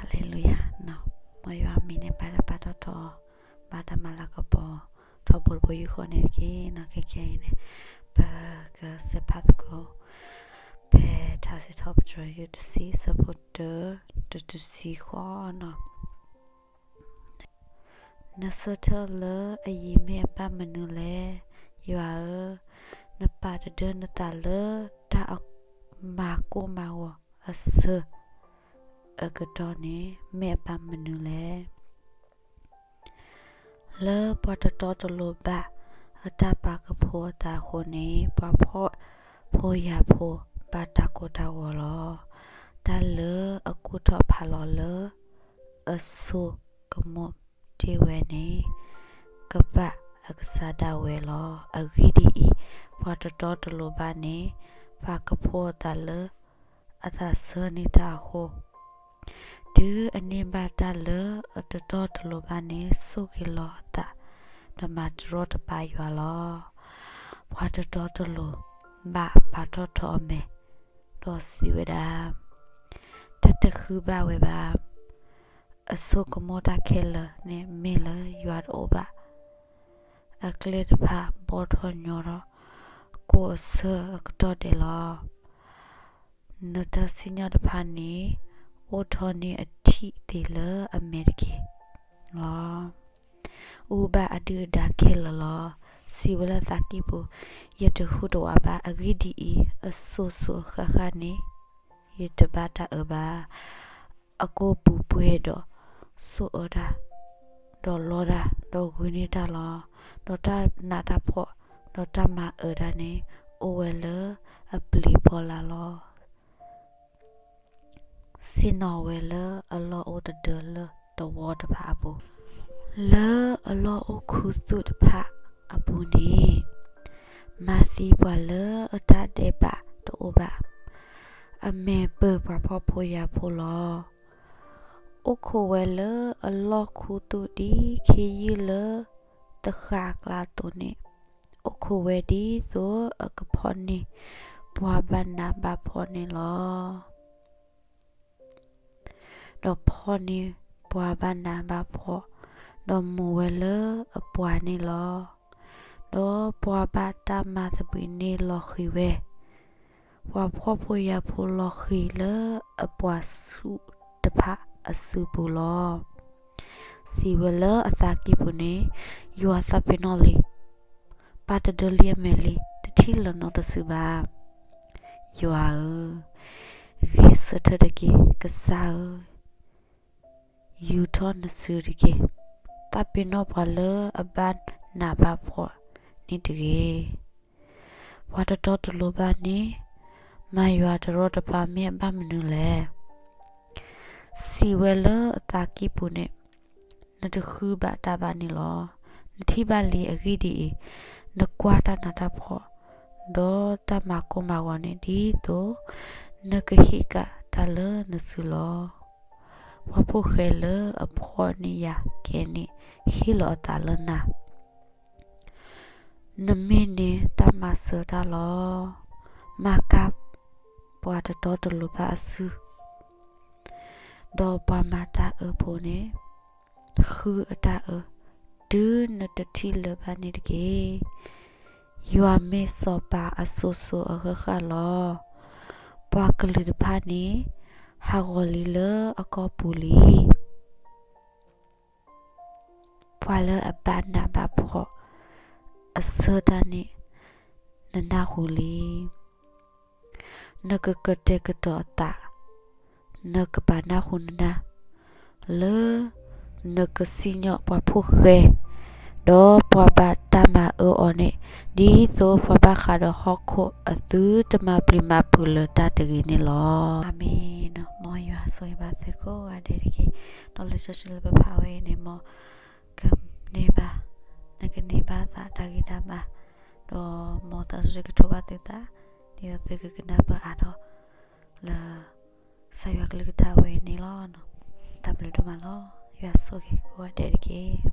ဟါလ့လူယၤ, မ်ယွၤမံၤန့ၣ် ဘၣ်တၢ်ပာ်ထီၣ်ထီ, ဘၣ်တၢ်မၤလၤကပီၤ ထီဘိတဘိယူၢ်ဃီန့ၣ်တက့ၢ်. ခဲကနံၣ်အံၤန့ၣ် ပကစဲးဖးသကိး ဖဲထါစံးထီၣ်ပတြၢၤ တဆံ အဆၢဖိတၢ တဆံဃီန့ၣ် နဆၢထၢၣ်လၢအယံၤမ့ၢ်အဘၣ်မနုၤလဲၣ်. ယွၤဧၢ, နပာ်တဒၢနသးလၢတၢ်မၤကိၢ်မၤဂီၤအဆၢအကတီၢ်န့ၣ် မ့ၢ်အဘၣ်မနုၤလဲၣ်. လၢပှၤတတီတလိၤဘၣ်အတၢ်ပာ်ကဖိအသးအဃိန့ၣ် ပှၤဖှီၣ်ဖိယာ်ဖိဘၣ်တၢ်ကိၢ်တၢ်ဂီၤလီၤ. တၢ်လၢအကိၢ်ထီၣ်ဖးလီၤလၢအစိကမီၤတ့ၢ်ဝဲန့ၣ် ကဘၣ်အကစၢ်ဒၣ်ဝဲလီၤ. အဂ့ၢ်ဒ်အံၤ, ပှၤတတီတလိၤဘၣ်န့ၣ် ပာ်ကဖိအသးလၢအသးဆၢန့ၢ်တၢ်အဃိ, တုၤအန့ၢ်ဘၣ်တၢ်လၢအတတီတလိၤဘၣ်န့ၣ် ဆိၣ်ဂ့ၤလီၤအသး ဒီးမၤတရီတပါယွၤလီၤ. ပှၤတတီတလိၤဘၣ်ပာ်ထီၣ်ထီအမဲာ် ဒီးစံးဝဲဒၣ်, တၢ်တဃုဘၣ်ဝဲဘၣ်. အစိကမီၤတၢ်ခဲလၢာ်န့ၣ်မ့ၢ်လၢယွၤတအိၣ်ဘၣ်. အကျဲတဖၣ်ဘီထီၣ်ညီထီၣ် ကိၢ်အဆၢအကတီၢ်ဒဲးလီၤ. နတၢ်စံၣ်ညီၣ်တဖၣ်န့ၣ် အိၣ်ထီၣ်န့ၢ်အထံၣ်သ့လၢအမဲာ်တက့ၢ်လီၤ. အိၣ်ဘၣ်အဒုၣ်အဒါခဲလၢာ်လီၤ. စံးဝဲလၢအသးကံၢ်ပူၤ, ယတဟူးတဝးဘၣ်. အဂ့ၢ်ဒ်အံၤ, အစိၤစိၤအဃၣ်ဃၣ်န့ၣ် ယတဘၣ်တၢ်အၢဘၣ်. အကိာ်ပူၤပှဲၤဒီးစိာ်အၢတၢ်, ဒီးလီတၢ်, ဒီးဂုာ်န့ၢ်တၢ်လီၤ. ဒီးတၢ်နးတၢ်ဖှီၣ်, ဒီးတၢ်မၤအၢတၢ်န့ၣ် အိၣ်ဝဲလၢအပျံၤဖီလာ်လီၤ. ဆ့ၣ်နီၤဝဲလၢအလီၢ်အိၣ်တဒၢလၢသဝီတဖၣ်အပူၤ, လၢအလီၢ်အိၣ်ခူသူၣ်တဖၣ်အပူၤန့ၣ် မၤသံပှၤလၢအတၢ်ဒဲးဘးတအိၣ်ဘၣ်. အမဲာ်ပၢၢ်ပှၤဖှီၣ်ဖိယာ်ဖိလီၤ. အိၣ်ခိးဝဲလၢအလီၢ်ခူသူၣ်ဒ်ခ့ယုၢ်လၢသဃာ်အကျါအသိးန့ၣ်, အိၣ်ခိးဝဲဒ်သိးအကဖီၣ်န့ၢ်ပှၤဘၣ်နးဘၣ်ဖှီၣ်န့ၣ်လီၤ. ဒီးဖီၣ်န့ၢ်ပှၤဘၣ်နးဘၣ်ဖှီၣ်, ဒီးမူၤဝဲလၢအပှၤန့ၣ်လီၤ. ဒီးပှၤဘၣ်တၢ်မၤသဘှံးန့ၣ်လီၤဃံၤဝဲ. ပှၤဖှီၣ်ဖိယာ်ဖိလီၤဃံၤလၢအပှၤဆူၣ်တဖၣ်အစုပူၤလီၤ. စံးဝဲလၢအသးကံၢ်ပူၤန့ၣ်, ယွၤသးပ့ၤနီၣ်လံ. ပာ်တဒၢလံအမဲာ်လံ, တထံၣ်လၢၤနီတစုဘၣ်. ယွၤဧၢ, ဂဲၤဆၢထၢၣ်တက့ၢ်. ကစၢ်ဧၢ, ယူာ်ထီၣ်နစုတက့ၢ်. သးပ့ၤနီၣ်ပှၤလၢအဘၣ်နးဘၣ်ဖှီၣ်န့ၣ်တဂ့ၤ. ပှၤတတီတလိၤဘၣ်န့ၣ် မၤယွၤတရီတပါမ့ၢ်အဘၣ်မနုၤလဲၣ်. စံးဝဲလၢအသးကံၢ်ပူၤန့ၣ်, နတဃုဘၣ်တၢ်ဘၣ်န့ၣ်လီၤ. နထံၣ်ဘၣ်လံ. အဂ့ၢ်ဒ်အံၤ, နကွၢ်တၢ်နးတၢ်ဖှီၣ် ဒီးတၢ်မၤကိၢ်မၤဂီၤန့ၣ် ဒ်သိးနကဟ့ၣ်ကၣ်တၢ်လၢနစုလီၤ. ပှၤဖိၣ်ဃဲလၢအဖှီၣ်န့ၢ်ယၤခဲန့ၣ် ဟ့ၣ်လီၤအသးလၢနၤ. နမ့ၢ်န့ၢ်တၢ်မၤစၢၤတၢ်လီၤ. မၤကၢ်ပှၤတတီတလိၤဘၣ်အစု, ဒီးပှၤမၤတၢ်အၢဖိန့ၣ် ဃုအတၢ်အၢ, တုၤနတထံၣ်လၢၤဘၣ်န့ၣ်တက့ၢ်. ယွၤမ့ၢ်စီၤပၤအစိၤစိၤအဃၣ်ဃၣ်လီၤ. ပှၤကလုာ်တဖၣ်န့ၣ် ဟးဂီၤလံလၢအကီၢ်ပူၤလံ. ပှၤလၢအဘၣ်နးဘၣ်ဖှီၣ်အဆၢတၢ်န့ၣ် နနၢ်ဟူလံ. နကကတဲာ်ကတီၤအသး, နကပာ်နၢ်ဟူနနၢ်, လၢနကစံၣ်ညီၣ်ပှၤဖိၣ်ဃဲ ဒီးပှၤဘၣ်တၢ်မၤအၢအီၤန့ၣ်, ဒ်သိးပှၤဘၣ်ဃးဒီးဟီၣ်ခိၣ်အသုတမၤပျံၤမၤဖုးလၢၤတၢ်တဂ့ၤန့ၣ်လီၤ. အၤမ့ၣ်. မ်ယွၤဆိၣ်ဂ့ၤဘၣ်သုကိးဂၤဒဲးတက့ၢ်. ဒီးလံာ်စီဆှံလၢပဖးဝဲအံၤန့ၣ် မ်ကန့ၢ်ဘၣ်, နကန့ၢ်ဘၣ်သးတၢ်ဂံၢ်တၢ်ဘါ, ဒီးမ်သးစီဆှံကထိဘၣ်သုသး, ဒ်သိးသုကကနၢ်ပၢၢ်အါထီၣ်လၢ ကစၢ်ယွၤကလုၢ်ကထါဝဲအံၤန့ၣ်လီၤ. တၢ်ဘျုးဒိၣ်မးလီၤ. ယွၤဆိၣ်ဂ့ၤကိးဂၤဒဲးတက့ၢ်.